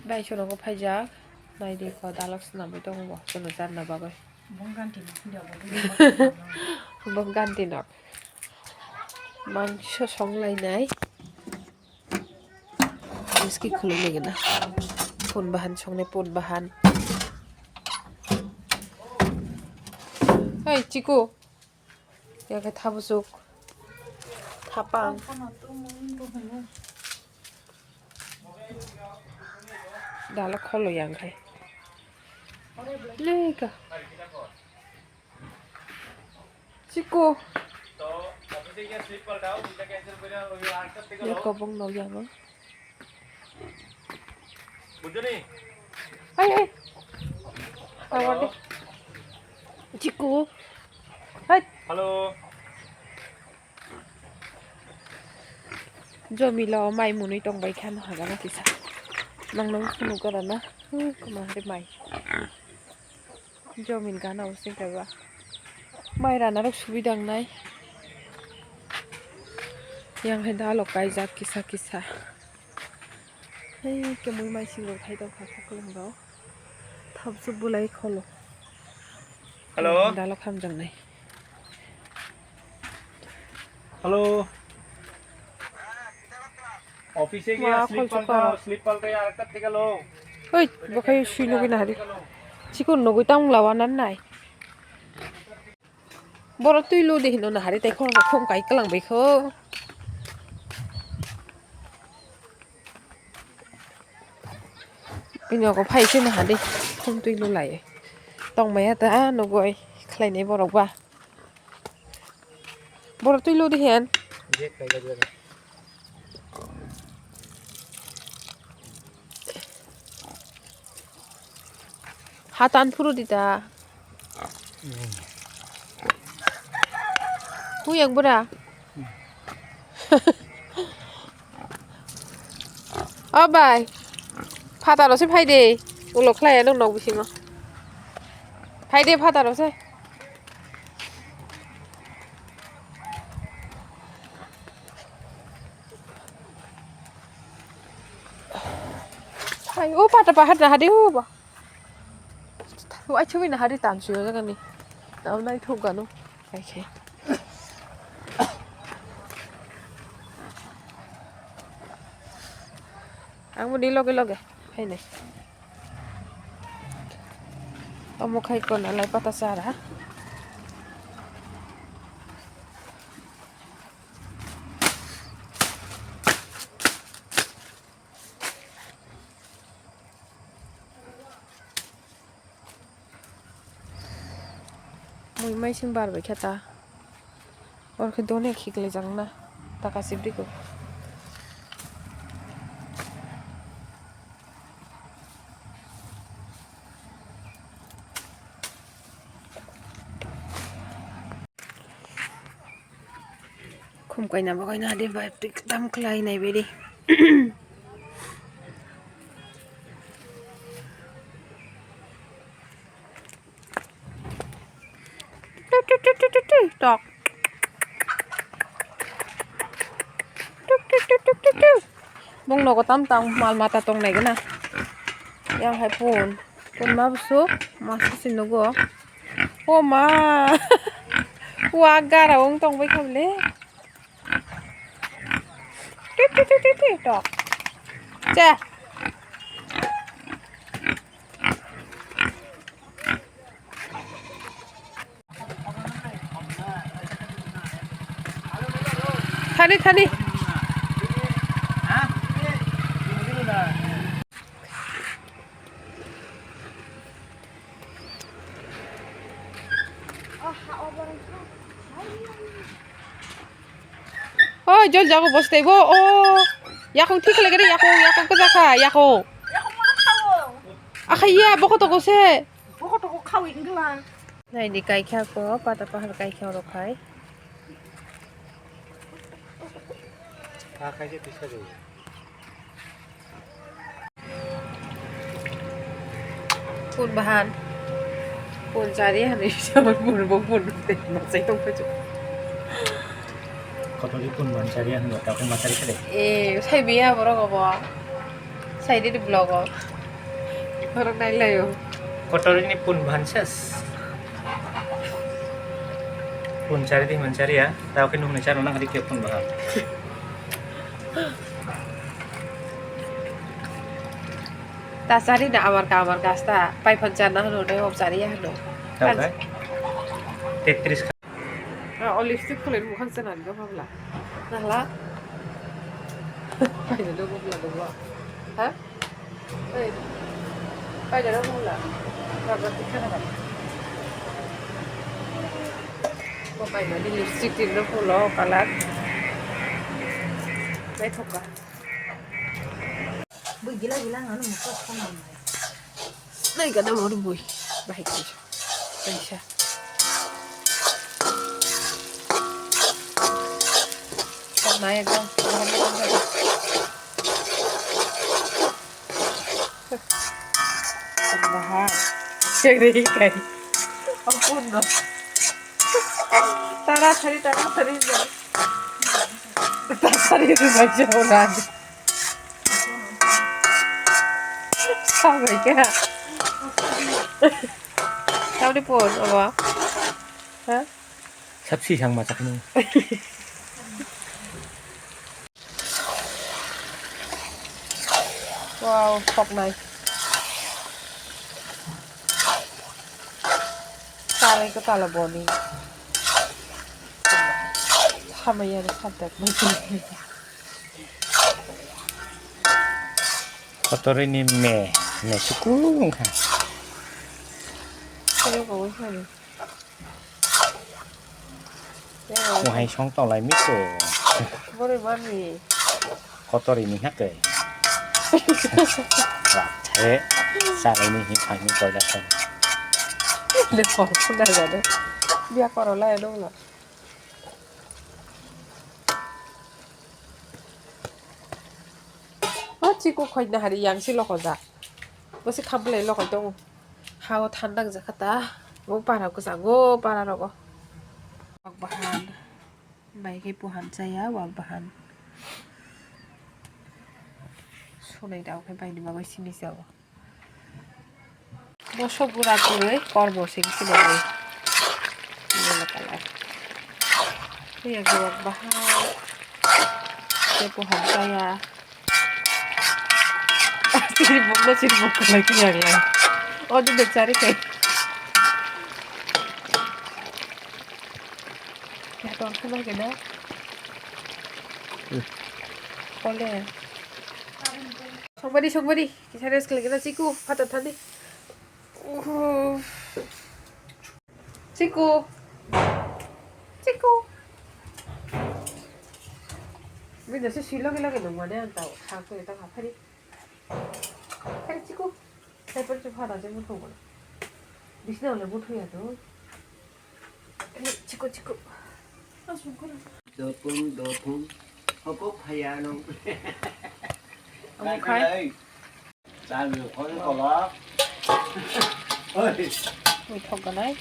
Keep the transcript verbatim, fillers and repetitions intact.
Bai, sono bo phaijak. Nai di ko dalok swnamwi tongo bo, sono charna bagwi. Bong ganti nok. Bong ganti nok. Mangso songlainai. Miski khulumwi gana. Pun bahan songnai, pun bahan. Hei, Chiku. Ya khe thabusuk. Thapang. Dala kholo yang khai. Leka. Chiku. Ya kobong no yang. Bujuni? Ai, ai. Awan de. Chiku. Hai. Hello. Jomilo mai munui tongbai kha no hagana kisa. Nang nang phunuk gara na. Kuma hari mai. Jomin gana using kaiba. Mai rana rok subidang nai. Yang hai dalok kaijak kisa kisa. Hei, kemui mai singo thai tong kha kha kwlwng rok. Thapsuk bulai kholo. Hello. Dalok hamjak nai. Hello. Office-e gaya slip palta, slip palta yaar, ekta thik lo. Oi, bokhai sui nugui nahari. Chikon nugui tang lawa nan nai. Borok twi lu de hino nahari tai khoroksa khum kai kwlang bai kho. Bini ogo phai se nahari khum twi lu lai. Tong maya ta nugui khlai nai borok ba. Borok twi lu de hen. Hatan phuru dita. Hu yang bura. O bai. Phataro se phai de. Ulo khlai ya nong nok bisingo. Phai de phataro se. Hai, o pata pahat na hadi o ba. O ai chumi na hadi tan suyo jaga ni. Tao nai thuk gano. Ai khe. Ang bo ni loge loge. Hai nai. Omo khai kona lai pata chara. Mui maising bar bai khe ta. Oro khe done khiklai jakna. Taka sibri ko. Khum kaina bagwi na de bai twi tam khlai nai beri. Tok. Tuk, tuk, tuk, tuk, tuk, tuk. Bong nogo tam tam mal mata tong nai gana. Yang hai pun. Pun ma busu. Ma sisi nogo. O ma. Wa gara ong tong bai khamle. Tuk, tuk, tuk, tuk, tuk, tok. Che. Thani, thani. Oi, jol jago bos tei bo. O, yakung thik lagi deh, yakung, yakung keja kha, yakung. Akhai ya, boko toko se. Boko toko khawi wngla. Nai di kaikha ko, pata pahar kaikha oro khai. Ha, khai se tisa de. Pun bahan. Pun chari hani sama pun bo pun tei masai tong kha. Kotor di pun bahan chari hani bo tapung masari kade. Eh, sai biya borok obo. Sai di vlog o. Borok nailaio. Kotorini pun bahan ses. Pun chari di man chari ya. Tao ke nung ni charo nang ri ke pun bahan. Ta chari na amar ka amar ka asta. Pai phan char na hano de ob chari ya hano. Tao ke? Tetris ka. Ah, o lipstick khulai mukhan se nani ka babla. Nahla. Pai na do babla do ba. Ha? Ei, paidaro mula. Rubber tikha na. Ko paimani lipstick tinno phulo color. Naithoka. Bui gila gila ngano mukha khong nai. Nai gana mor bui. Bahai kaisa. Kaisa. Nai ekdom. Bahan. Cengri kai. Ampun no. Taratari, taratari no. Taratari no baca orang. Sampai kya? Tahu ni pun apa? Hah? Sabsi sang macak ni. Wow, soknai. Sarai ko tala boni. Hamaya ni sabdak mai. Kotorini me, me suku wngkha. Kaya bawa sani. Mohai song tong lai miko. Bore mami. Kotori ni hake. He, sarai ni hi phai ni koila song. De kor kuna jade. Bia koro lai dong la. O chiko khoi na hari yang si loko ja. Bo si khamle loko tong. Hao thandak jakha ta. Bo para kwchang go para rogo. Wak bahan. Bai khe puhan chaya wak bahan. Sunai dao khe bai ni bagwi sini chao. Moso gura kwrwi kormo sing sinai. Yellow color. Yellow bahan. Tei pohor kaya. Sini bokno sini bokno lagi yang lain. Oh, di bechari kai. Ya, tuang kena kena. Ole. Sokbari, sokbari. Kisa rest khlai kena chiku, phatar thani. Uhu. Chiku. Chiku. Bini se sui loge loge nung mane ang tao, sa khe ta kha phari. Phari chiku. Sai phari chu phara je muthung mane. Bisna ole muthung ya to. Chiku, chiku. Dopung, dopung. Hoko phaya nung. Omo khai. Chal khol kola. Oi. Ui, thok ganai.